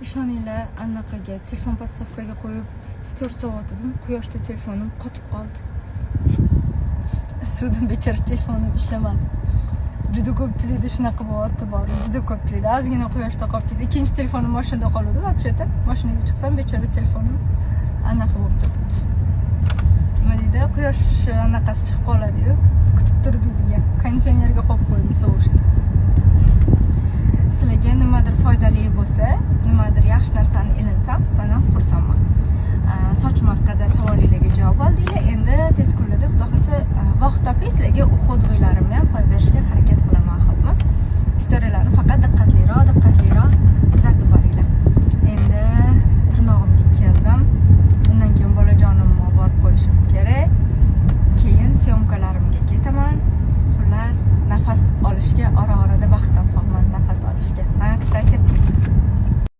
Ishoninglar, anaqaga telefon подставка ga qo'yib stories olyotgandim, quyoshda telefonim qotib qoldi. Issiqdan bechora telefonim ishlamadi. Juda ko'pchilikda shunaqa bo'lyapti, bor, juda ko'pchilikda. Ozgina quyoshda qolib ketsa, ikkinchi telefonim mashinada qoluvdi вообще-то. Mashinaga chiqsam, bechora telefonim anaqa bo'lib turibdi. Nima deydi, quyosh anaqasi chiqib qoladi-yu, kutib turdi degan. Konditsionerga qo'yib qo'ydim sovishga. Sizlarga nimadir foydali bo'lsa,